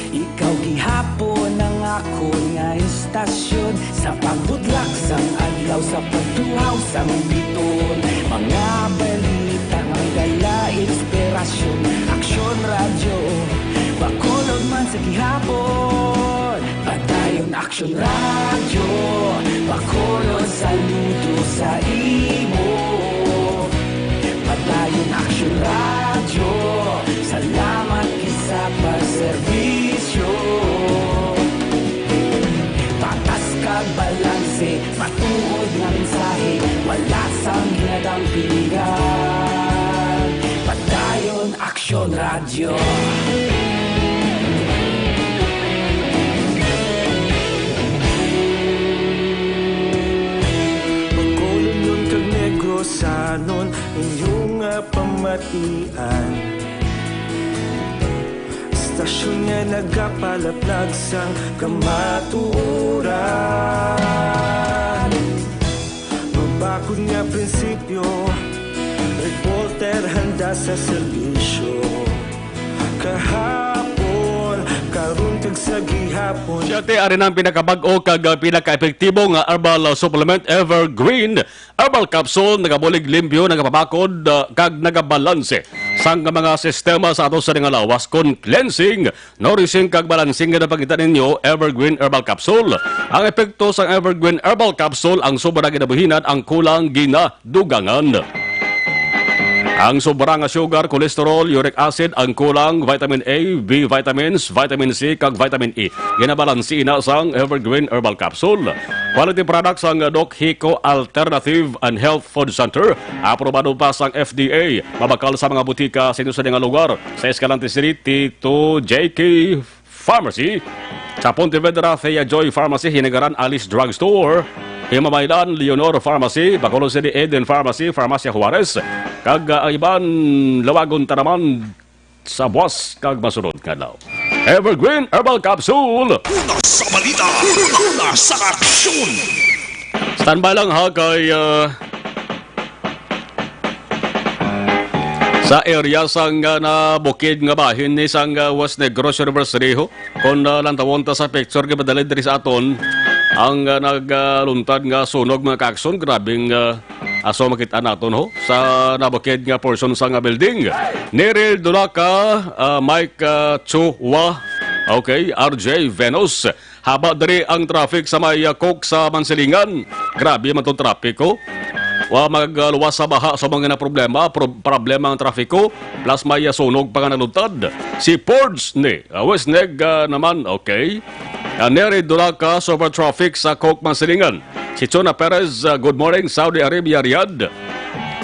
ikaw gihapon ang akon nga istasyon. Sa pagbudlak sang adlaw, sa pagtuhaw sang biton, mga balita nga dala inspirasyon. Aksyon Radyo, Bacolod man sa gihapon. Padayon Aksyon Radyo, Bacolod, saludo sa imo. Padayon Aksyon Radyo, salamat gid sa pagserbisyo. Patas kag balanse, matuod nga mensahe, wala sang ginadampingan. Padayon Aksyon Radyo. Bacolodnon kag Negrosanon, inyo nga pamatian. Istasyon nga nagapalaplag sang kamatuoran. Mabakod nga prinsipyo, reporter handa sa serbisyo. Kahapon, karon, Sa gihapon. Siyete, ari na ang pinakabag-o kag, ah, pinakaepektibo nga herbal, ah, supplement, Evergreen Herbal Capsule. Nagabulig limpyo, nagapabakod, ah, kag nagabalanse sang mga sistema sa ato sa nga lawas kon cleansing, nourishing, kag balancing nga napakita ninyo, Evergreen Herbal Capsule. Ang epekto sang Evergreen Herbal Capsule, ang sobra ginabuhinan, ang kulang gina dugangan. Ang sobra nga sugar, cholesterol, uric acid, ang kulang vitamin A, B vitamins, vitamin C, kag vitamin E. Ginabalansi ina sang Evergreen Herbal Capsule. Quality products sang Doc Hico Alternative and Health Food Center. Aprobado pa sang F D A. Mabakal sa mga butika sa inyo sa nga lugar. Sa Escalante City, Tito J K Pharmacy, sa Pontevedra, Thea Joy Pharmacy, Hinigaran, Alice Drugstore, Himamaylan, Leonor Pharmacy, Bacolod City, Eden Pharmacy, Farmacia Juarez, kag, ah, ang iban lawagon ta naman sa buwas kag masunod nga adlaw. Evergreen Herbal Capsule. Una sa balita, una sa aksyon. Standby lang ha kay, ah, sa area sang, ah, nabukid nga bahin ni sang, ah, West Negros University ho. Kung, ah, lantawon ta sa picture nga madali diri sa aton, ang, ah, nagluntad nga sunog, mga kaakson, grabing, ah, aso makita naton ho sa nabukid nga portion sang, ah, building. Neryl Dulaca, ah, Mike, ah, Chua, okay, R J Venus. Haba diri ang traffic sa may, ah, Coke sa Mansilingan. Grabe man tong traffic, oh. Wa magluwas sa baha sa mga na problema, pro-, problema ang trafiko, plus may, ah, sunog pa nga nalutad. Si Fords ni, ah, Wesneg, ah, naman, okay. Ah, Nery Dulaca, super traffic sa Coke Mansilingan. Si Chona Perez, ah, good morning, Saudi Arabia, Riyadh.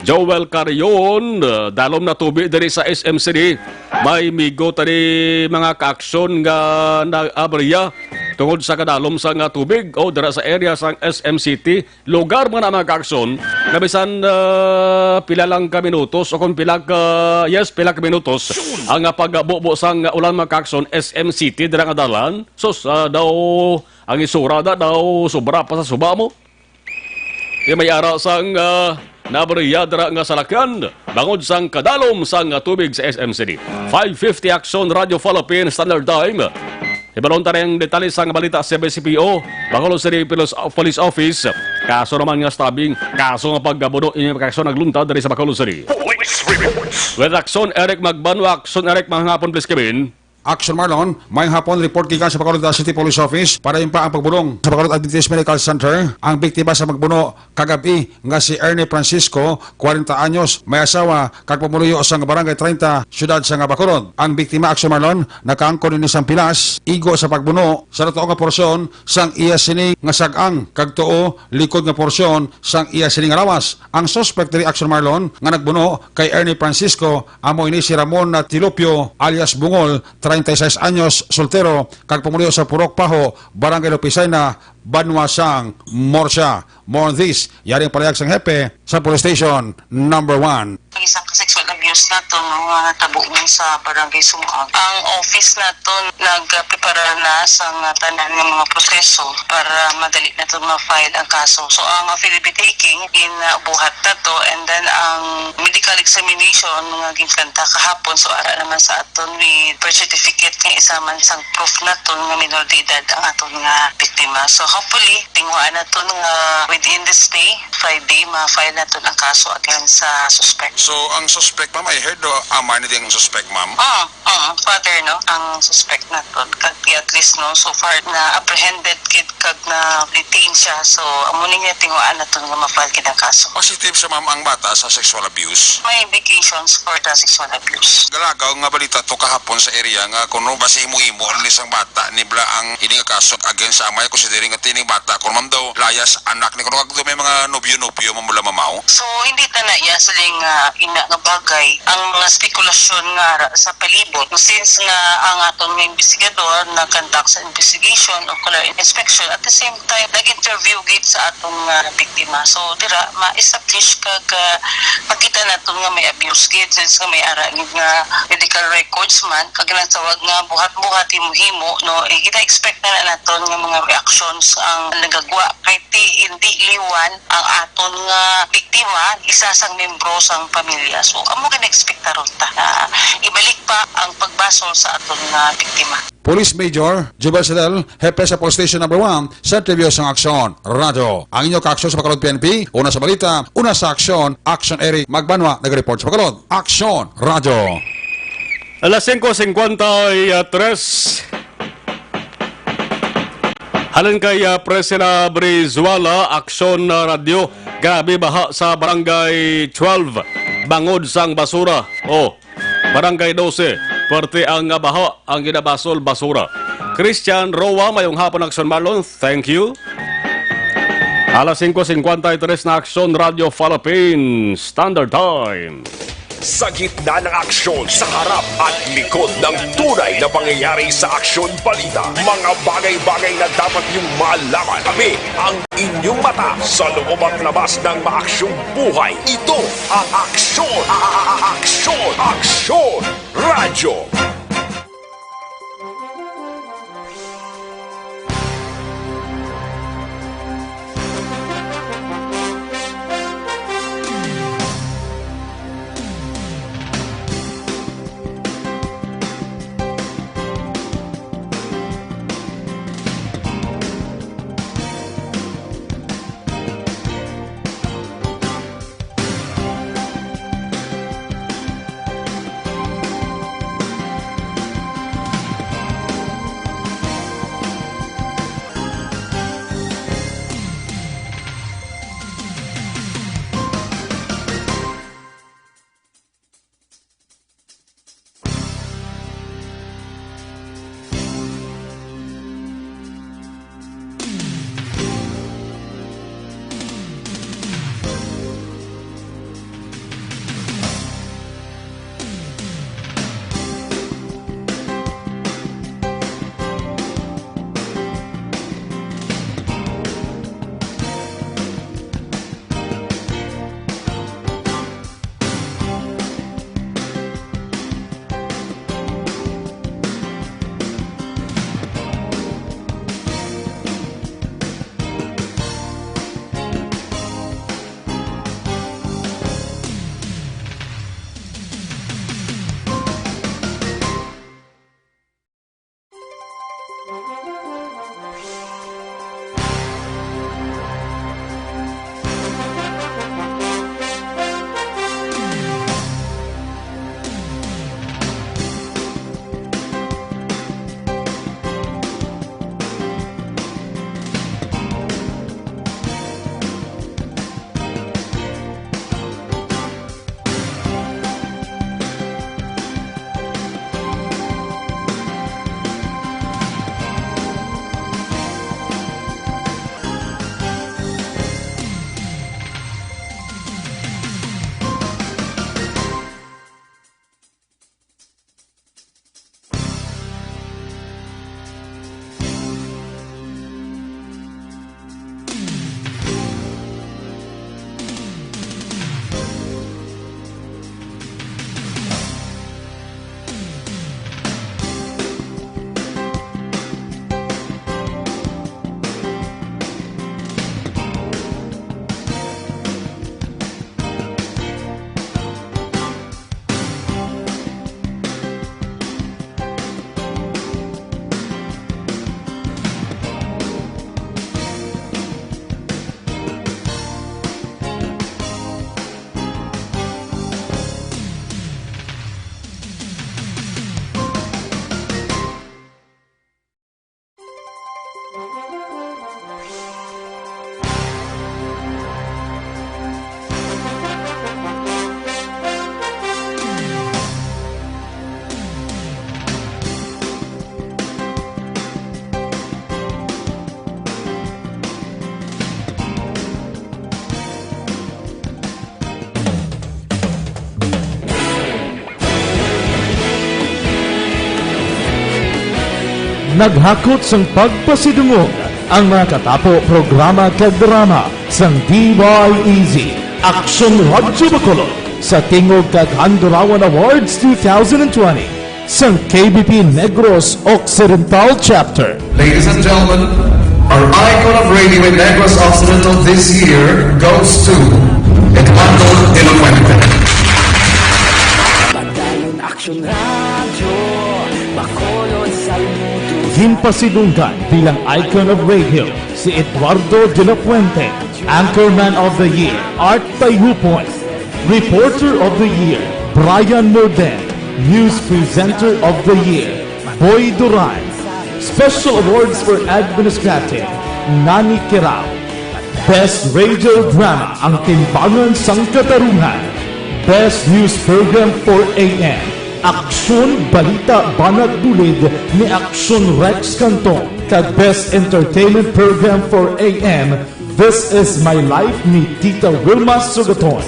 Joel Carion, ah, dalom na tubi diri sa S M City. May migo tani mga kaaksyon nga nag-abriya tungod sa kadalom sa nga tubig o dira sa area sang S M City. Lugar man na, mga kaakson, na bisan, ah, pila lang ka minutos o kung pila ka, yes, pila ka minutos ang, ah, pagbubo sang ulan, mga kaakson, S M City, dira nga dalan. Sus, ah, daw, ang isura da, daw, sobra pa sa suba mo. Di may ara sang, ah, nabariya dira nga salakyan, bangod sang kadalom sang, ah, tubig sa S M City. Five fifty Action Radio Philippine Standard Time. Ibalon ta rin detalye sang balita sa B C P O, Bacolod City Police, Police Office. Kaso naman nga stabbing, kaso nga pagkabuno, ini kaso nagluntad diri sa Bacolod City. Police reports. With Action Eric Magbanwa, Action Eric, mga hapon, please, Kevin. Action Marlon, may hapon report gikan sa Bacolod City Police Office. Para pa ang pagbulong sa Bacolod Adventist Medical Center. Ang biktima sa magbuno kagabi nga si Ernie Francisco, kwarenta anyos, may asawa, kag pumuluyo sa Barangay treinta, siyudad sa nga Bacolod. Ang biktima, Action Marlon, nakaangkon ini sang pilas, igo sa pagbuno sa natuo nga porsyon sang iya sini nga sag-ang, kag tuo likod nga porsyon sang iya sini nga lawas. Ang suspect diri, Action Marlon, nga nagbuno kay Ernie Francisco, amo ini si Ramon Tilopio alias Bungol, treinta y seis anyos, soltero, kag pumuluyo sa Purok Paho, Barangay Lupisayna, Banwa sang Murcia. More on this, yari ang pahayag sang hepe sa Police Station Number One. Ang isang ka sexual abuse nato, no, nga natabo mo sa Barangay Sumuag. Ang office nato nagprepara na sa nga tanan nga mga proseso para madali nato ma-file ang kaso. So, ang affidavit taking, ginabuhat nato, and then ang medical examination nga ginplanta kahapon, so ara naman sa aton with birth certificate nga isa man sang proof naton nga minor de edad ang aton nga biktima. So, hopefully, tinguhaan naton nga within this day, Friday, ma-file naton ang kaso against sa suspect. So, ang suspect, ma'am, I heard, uh, ama ni ding suspect, ma'am? Mm, mm, father, no, ang suspect naton. Kag di at least, no, so far na-apprehended gid kag na-detain siya. So, amo ni nga tinguhaan naton nga ma-file gid ang kaso. Positive siya, ma'am, ang bata sa sexual abuse? May indications for the sexual abuse. Galagaw nga balita to kahapon sa area nga kuno basi himo-himo ni sang bata ni bala ang ini nga kaso against sa amay, considering nga tining bata kuno, ma'am, daw layas anak ni kuno, kag daw may mga nobyo-nobyo, ma'am, bala, mamaw. So, hindi ta na iya siling, ah, ina nga bagay ang mga spekulasyon nga ara sa palibot. Since nga ang aton nga investigador nag-conduct sa investigation o kulang inspection, at the same time, nag-interview gid sa aton nga biktima. So, dira, ma-establish kag, ah, makita naton nga may abuse gid, since nga may ara gid nga medical records man, kag ginatawag nga buhat-buhat, himo-himo, no, eh, gina-expect na, na naton nga mga reactions ang nagagwa. Kay ti, hindi liwan ang aton nga biktima, isa sang membro sang pamilya. So, amo gani ekspektaron ta nga ibalik pa ang pagbasol sa aton nga biktima. Police Major Jubal Sedel, hepe sa Police Station Number One, sa interview sang Aksyon Radyo. Ang inyo kaaksyon sa Bacolod P N P, una sa balita, una sa aksyon, Aksyon Eric Magbanwa, nag-report sa Bacolod. Aksyon Radyo. Alas singko singkwenta y tres. Halin kay, ah, Priscilla Brizuela, Aksyon, ah, Radyo. Grabe baha sa Barangay twelve, bangod sang basura. Oh, Barangay dose, parte ang, ah, baha ang ginabasol basura. Christian Roa, mayong hapon, Aksyon Marlon. Thank you. Alas singko singkwenta y tres na, Aksyon Radyo Philippines Standard Time. Sa gitna ng aksyon, sa harap at likod ng tunay na pangyayari sa Aksyon Balita, mga bagay-bagay na dapat niyong malaman. Kami ang inyong mata sa loob at labas ng maaksyong buhay. Ito ang Aksyon, a-, a-, a-, Aksyon, Aksyon Radyo. Naghakot sang pagpasidungog ang mga katapo, programa kag drama sang D Y E Z, Aksyon Radyo Bacolod, sa tingog kag Handurawan Awards two thousand and twenty sang K B P Negros Occidental Chapter. Ladies and gentlemen, Our Icon of Radio in Negros Occidental this year goes to Eduardo de la Fuente. Padayon Aksyon Radyo, Bacolod, Salmuto. Ginpasidunggan bilang Icon of Radio si Eduardo de la Fuente, Anchorman of the Year, Art Tayhupon, Reporter of the Year, Brian Morden, News Presenter of the Year, Boy Duran, Special Awards for Administrative, Nani Kirao, Best Radio Drama, Ang Timbangan sang Katarungan, Best News Program for A M, Aksyon Balita Banat Bulid ni Aksyon Rex Canton, kag Best Entertainment Program for A M, This Is My Life ni Tita Wilma Sugaton.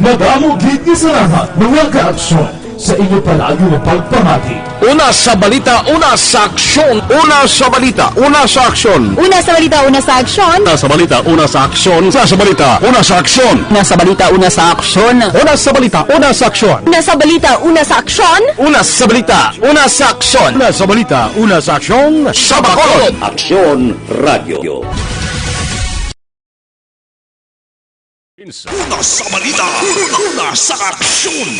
Madamo gid nga salamat, mga ka-aksyon, sa inyo palagi nga pagpamati. Una sa balita, una sa aksyon. Una sa balita, una sa aksyon. Una sa balita, una sa aksyon. Una sa balita, una sa aksyon. Una sa balita, una sa aksyon. Una sa balita, una sa aksyon. Una sa balita, una sa aksyon. Una sa balita, una sa aksyon. Una sa balita, una sa aksyon. Una sa balita, una sa aksyon. Sa Bacolod. Aksyon Radio. Una sa balita, una sa aksyon.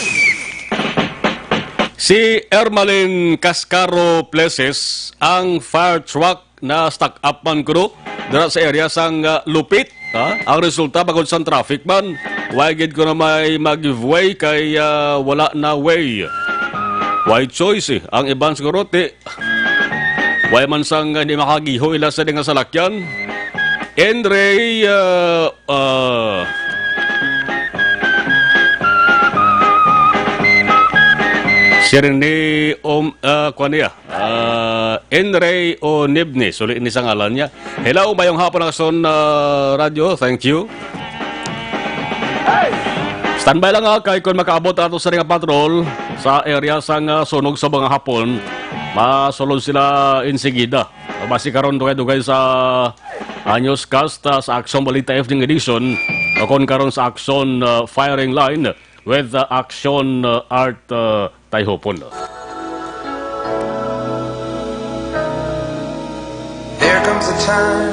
Si Ermalyn Cascaro Pleses, ang fire truck na stuck up man kuno dira sa area sang, ah, Lupit, ha? Ang resulta, bangod sang traffic man, way gid kuno may mag-give way kay, ah, wala na way. Way choice, eh. Ang iban siguro, ti, way man sang hindi makagiho ila sa nga salakyan. Andre, ah, ah, si Rene, um, ah, kuwan niya, ah, Enrey o Nibni, suli ni sa ngalan niya. Hello, mayong hapon, Aksyon, ah, Radyo. Thank you. Standby lang, ha, kay kung makaabot ato sa nga patrol sa area sang, ah, sunog sa mga hapon, masulod sila insigida. Basi karon, dugay-dugay sa, ah, newscast, ah, sa Aksyon Balita Evening Edition, o kon karon sa Aksyon, ah, Firing Line with, ah, Aksyon, ah, Art, ah, Tayhupon. There comes a time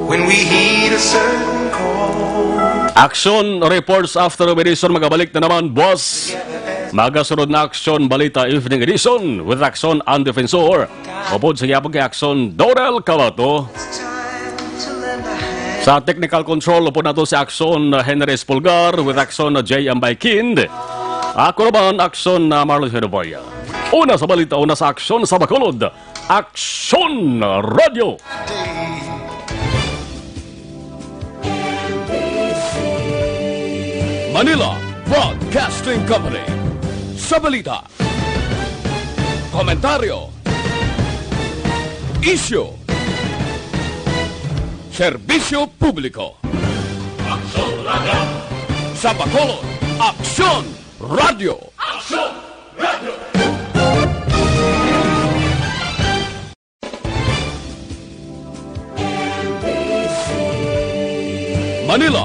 when we heed a certain call. Aksyon Reports After Meditation magabalik na naman, boss. Magasunod na Aksyon Balita Evening Edition with Aksyon Ang Defensor. Upod sa gihapon kay Aksyon Dorel Cavato. Sa technical control, upod nato si Aksyon Henry Espulgar with Aksyon J M Baikind. Ako naman, Aksyon na Marlon Hedoboya. Una sa balita, una sa aksyon sa Bacolod. Aksyon Radio. Manila Broadcasting Company. Sa balita, komentaryo, isyu, serbisyo publiko. Aksyon Radio. Sa Bacolod, Aksyon Radio. Aksyon Radio. Manila